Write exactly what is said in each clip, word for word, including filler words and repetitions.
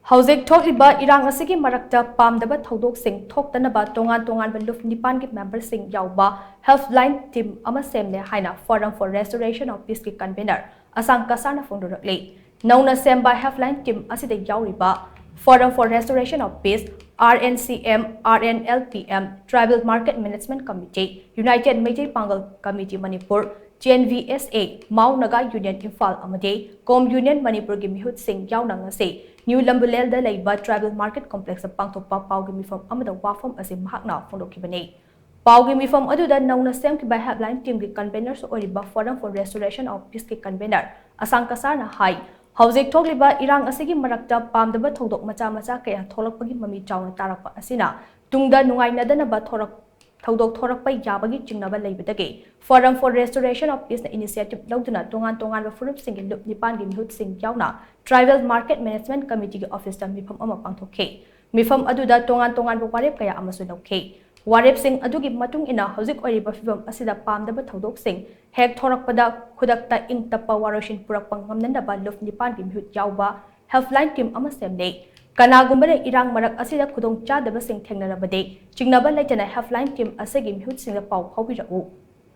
ꯍꯧꯖꯤꯛ ꯊꯣꯛꯂꯤꯕ ꯏꯔꯥꯡ ꯑꯁꯤꯒꯤ ꯃꯔꯛꯇ ꯄꯥꯝꯗꯕ ꯊꯧꯗꯣꯛꯁꯤꯡ ꯊꯣꯛꯇꯅꯕ ꯇꯣꯉꯥꯟ ꯇꯣꯉꯥꯟꯕ ꯂꯨꯞ ꯅꯤꯄꯥꯟꯒꯤ memberꯁꯤꯡ ꯌꯥꯎꯕ helpline team ꯑꯃ ꯁꯦꯝꯂꯦ ꯍꯥꯏꯅ Forum for Restoration of Peaceꯀꯤ convener ꯑꯁꯥꯡ ꯀꯁꯥꯔꯅ ꯐꯣꯡꯗꯣꯔꯛꯂꯤ꯫ ꯅꯧꯅ ꯁꯦꯝꯕ helpline team ꯑꯁꯤꯗ ꯌꯥꯎꯔꯤꯕ Forum for Restoration of Peace, R N C M, R N L P M, Tribal Market Management Committee, United Meitei Pangal Committee Manipur, T N V S A, Mao Naga Union Imphal ꯑꯃꯗꯤ Com Union ꯃꯅꯤꯄꯨꯔꯒꯤ ꯃꯤꯍꯨꯠꯁꯤꯡ ꯌꯥꯎꯅ ꯉꯁꯤ new ꯂꯝꯕꯨꯂꯦꯜꯗ ꯂꯩꯕ Tribal Market Complexꯇ ꯄꯥꯡꯊꯣꯛꯄ ꯄꯥꯎꯒꯤ ꯃꯤꯐꯝ ꯑꯃꯗ ꯋꯥꯐꯝ ꯑꯁꯤ ꯃꯍꯥꯛꯅ ꯐꯣꯡꯗꯣꯛꯈꯤꯕꯅꯤ꯫ ꯄꯥꯎꯒꯤ ꯃꯤꯐꯝ ꯑꯗꯨꯗ ꯅꯧꯅ ꯁꯦꯝꯈꯤꯕ helpline teamꯒꯤ convenerꯁꯨ ꯑꯣꯏꯔꯤꯕ Forum for Restoration of Peaceꯀꯤ convener ꯑꯁꯥꯡ ꯀꯁꯥꯔꯅ ꯍꯥꯏ, ꯍꯧꯖꯤꯛ ꯊꯣꯛꯂꯤꯕ ꯏꯔꯥꯡ ꯑꯁꯤꯒꯤ ꯃꯔꯛꯇ ꯄꯥꯝꯗꯕ ꯊꯧꯗꯣꯛ ꯃꯆꯥ ꯃꯆꯥ ꯀꯌꯥ ꯊꯣꯛꯂꯛꯄꯒꯤ ꯃꯃꯤ ꯆꯥꯎꯅ ꯇꯥꯔꯛꯄ ꯑꯁꯤꯅ ꯇꯨꯡꯗ ꯅꯨꯡꯉꯥꯏꯅꯗꯅꯕ ꯊꯣꯔꯛ-, ꯊꯧꯗꯣꯛ ꯊꯣꯔꯛꯄ ꯌꯥꯕꯒꯤ ꯆꯤꯡꯅꯕ ꯂꯩꯕꯗꯒꯤ Forum for Restoration of Peaceꯅ initiative ꯂꯧꯗꯨꯅ ꯇꯣꯉꯥꯟ ꯇꯣꯉꯥꯟꯕ ꯐꯨꯔꯨꯞꯁꯤꯡꯒꯤ ꯂꯨꯞ ꯅꯤꯄꯥꯟꯒꯤ ꯃꯤꯍꯨꯠꯁꯤꯡ ꯌꯥꯎꯅ Tribal Market Management Committeeꯒꯤ officeꯇ ꯃꯤꯐꯝ ꯑꯃ ꯄꯥꯡꯊꯣꯛꯈꯤ꯫ ꯃꯤꯐꯝ ꯑꯗꯨꯗ ꯇꯣꯉꯥꯟ ꯇꯣꯉꯥꯟꯕ ꯋꯥꯔꯦꯞ ꯀꯌꯥ ꯑꯃꯁꯨ ꯂꯧꯈꯤ꯫ ꯋꯥꯔꯦꯞꯁꯤꯡ ꯑꯗꯨꯒꯤ ꯃꯇꯨꯡ ꯏꯟꯅ ꯍꯧꯖꯤꯛ ꯑꯣꯏꯔꯤꯕ ꯐꯤꯚꯝ ꯑꯁꯤꯗ ꯄꯥꯝꯗꯕ ꯊꯧꯗꯣꯛꯁꯤꯡ ꯍꯦꯛ ꯊꯣꯔꯛꯄꯗ ꯈꯨꯗꯛꯇ ꯏꯪ ꯇꯞꯄ ꯋꯥꯔꯣꯏꯁꯤꯟ ꯄꯨꯔꯛꯄ ꯉꯝꯅꯅꯕ ꯂꯨꯞ ꯅꯤꯄꯥꯟꯒꯤ ꯃꯤꯍꯨꯠ ꯌꯥꯎꯕ helpline team ꯑꯃ ꯁꯦꯝꯂꯦ꯫ ꯀꯅꯥꯒꯨꯝꯕꯅ ꯏꯔꯥꯡ ꯃꯔꯛ ꯑꯁꯤꯗ ꯈꯨꯗꯣꯡ ꯆꯥꯗꯕꯁꯤꯡ ꯊꯦꯡꯅꯔꯕꯗꯤ ꯆꯤꯡꯅꯕ ꯂꯩꯇꯅ helpline team ꯑꯁꯤꯒꯤ ꯃꯤꯍꯨꯠꯁꯤꯡꯗ ꯄꯥꯎ ꯐꯥꯎꯕꯤꯔꯛꯎ꯫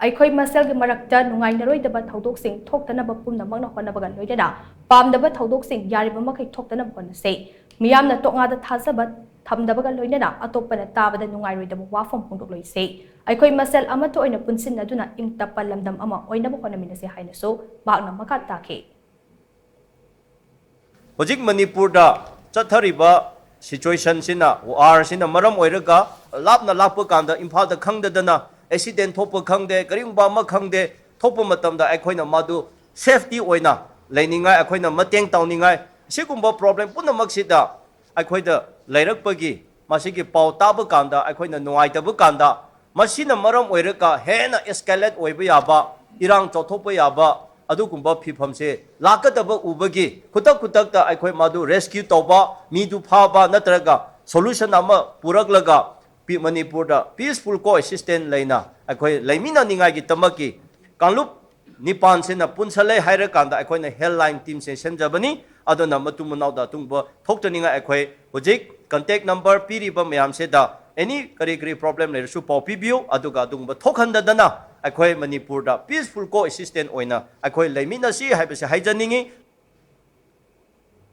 ꯑꯩꯈꯣꯏ ꯃꯁꯦꯜꯒꯤ ꯃꯔꯛꯇ ꯅꯨꯡꯉꯥꯏꯅꯔꯣꯏꯗꯕ ꯊꯧꯗꯣꯛꯁꯤꯡ ꯊꯣꯛꯇꯅꯕ ꯄꯨꯝꯅꯃꯛꯅ ꯍꯣꯠꯅꯕꯒ ꯂꯣꯏꯅꯅ ꯄꯥꯝꯗꯕ ꯊꯧꯗꯣꯛꯁꯤꯡ ꯌꯥꯔꯤꯕ ꯃꯈꯩ ꯊꯣꯛꯇꯅꯕ ꯍꯣꯠꯅꯁꯤ꯫ ꯃꯤꯌꯥꯝꯅ ꯇꯣꯛꯉꯥꯗ ꯊꯥꯖꯕ ꯊꯝꯗꯕꯒ ꯂꯣꯏꯅꯅ ꯑꯇꯣꯞꯄꯅ ꯇꯥꯕꯗ ꯅꯨꯡꯉꯥꯏꯔꯣꯏꯗꯕ ꯋꯥꯐꯝ ꯐꯣꯡꯗꯣꯛꯂꯣꯏꯁꯤ꯫ ꯑꯩꯈꯣꯏ ꯃꯁꯦꯜ ꯑꯃꯠꯇ ꯑꯣꯏꯅ ꯄꯨꯟꯁꯤꯟꯅꯗꯨꯅ ꯏꯪ ꯇꯞꯄ ꯂꯝꯗꯝ ꯑꯃ ꯑꯣꯏꯅꯕ ꯍꯣꯠꯅꯃꯤꯟꯅꯁꯤ ꯍꯥꯏꯅꯁꯨ ꯃꯍꯥꯛꯅ ꯃꯈꯥ ꯇꯥꯈꯤ꯫ ꯍꯧꯖꯤꯛ ꯃꯅꯤꯄꯨꯔꯗ ꯆꯠꯊꯔꯤꯕ situationꯁꯤꯅ, warꯁꯤꯅ ꯃꯔꯝ ꯑꯣꯏꯔꯒ ꯂꯥꯞꯅ ꯂꯥꯛꯄ ꯀꯥꯟꯗ ꯏꯝꯐꯥꯜꯗ ꯈꯪꯗꯗꯅ accident ꯊꯣꯛꯄ ꯈꯪꯗꯦ, ꯀꯔꯤꯒꯨꯝꯕ ꯑꯃ ꯈꯪꯗꯦ, ꯊꯣꯛꯄ ꯃꯇꯝꯗ ꯑꯩꯈꯣꯏꯅ ꯃꯗꯨ safety ꯑꯣꯏꯅ ꯂꯩꯅꯤꯡꯉꯥꯏ, ꯑꯩꯈꯣꯏꯅ ꯃꯇꯦꯡ ꯇꯧꯅꯤꯡꯉꯥꯏ, ꯁꯤꯒꯨꯝꯕ problem ꯄꯨꯝꯅꯃꯛꯁꯤꯗ ꯑꯩꯈꯣꯏꯗ ꯂꯩꯔꯛꯄꯒꯤ ꯃꯁꯤꯒꯤ ꯄꯥꯎ ꯇꯥꯕ ꯀꯥꯟꯗ ꯑꯩꯈꯣꯏꯅ ꯅꯨꯡꯉꯥꯏꯇꯕ ꯀꯥꯟꯗ ꯃꯁꯤꯅ ꯃꯔꯝ ꯑꯣꯏꯔꯒ ꯍꯦꯟꯅ escalate ꯑꯣꯏꯕ ꯌꯥꯕ, ꯏꯔꯥꯡ ꯆꯥꯎꯊꯣꯛꯄ ꯌꯥꯕ ꯑꯗꯨꯒꯨꯝꯕ ꯐꯤꯕꯝꯁꯦ ꯂꯥꯛꯀꯗꯕ ꯎꯕꯒꯤ ꯈꯨꯗꯛ ꯈꯨꯗꯛꯇ ꯑꯩꯈꯣꯏ ꯃꯗꯨ rescue ꯇꯧꯕ, ꯃꯤꯗꯨ ꯐꯥꯕ ꯅꯠꯇ꯭ꯔꯒ solution ꯑꯃ ꯄꯨꯔꯛꯂꯒ ꯄꯤ-, ꯃꯅꯤꯄꯨꯔꯗ peaceful coexistence ꯂꯩꯅ ꯑꯩꯈꯣꯏ ꯂꯩꯃꯤꯟꯅꯅꯤꯡꯉꯥꯏꯒꯤꯗꯃꯛꯀꯤ ꯀꯥꯡꯂꯨꯞ ꯅꯤꯄꯥꯟꯁꯤꯅ ꯄꯨꯟꯁꯜꯂꯦ ꯍꯥꯏꯔꯀꯥꯟꯗ ꯑꯩꯈꯣꯏꯅ helpline teamꯁꯦ ꯁꯦꯝꯖꯕꯅꯤ꯫ ꯑꯗꯨꯅ ꯃꯇꯨꯡ ꯃꯅꯥꯎꯗ ꯑꯗꯨꯒꯨꯝꯕ ꯊꯣꯛꯇꯅꯤꯡꯉꯥꯏ ꯑꯩꯈꯣꯏ ꯍꯧꯖꯤꯛ contact number ꯄꯤꯔꯤꯕ ꯃꯌꯥꯝꯁꯤꯗ any ꯀꯔꯤ ꯀꯔꯤ problem ꯂꯩꯔꯁꯨ ꯄꯥꯎ ꯄꯤꯕꯤꯌꯨ, ꯑꯗꯨꯒ ꯑꯗꯨꯒꯨꯝꯕ ꯊꯣꯛꯍꯟꯗꯗꯅ ꯑꯩꯈꯣꯏ ꯃꯅꯤꯄꯨꯔꯗ peaceful coexistence ꯑꯣꯏꯅ ꯑꯩꯈꯣꯏ ꯂꯩꯃꯤꯟꯅꯁꯤ ꯍꯥꯏꯕꯁꯤ ꯍꯥꯏꯖꯅꯤꯡꯉꯤ꯫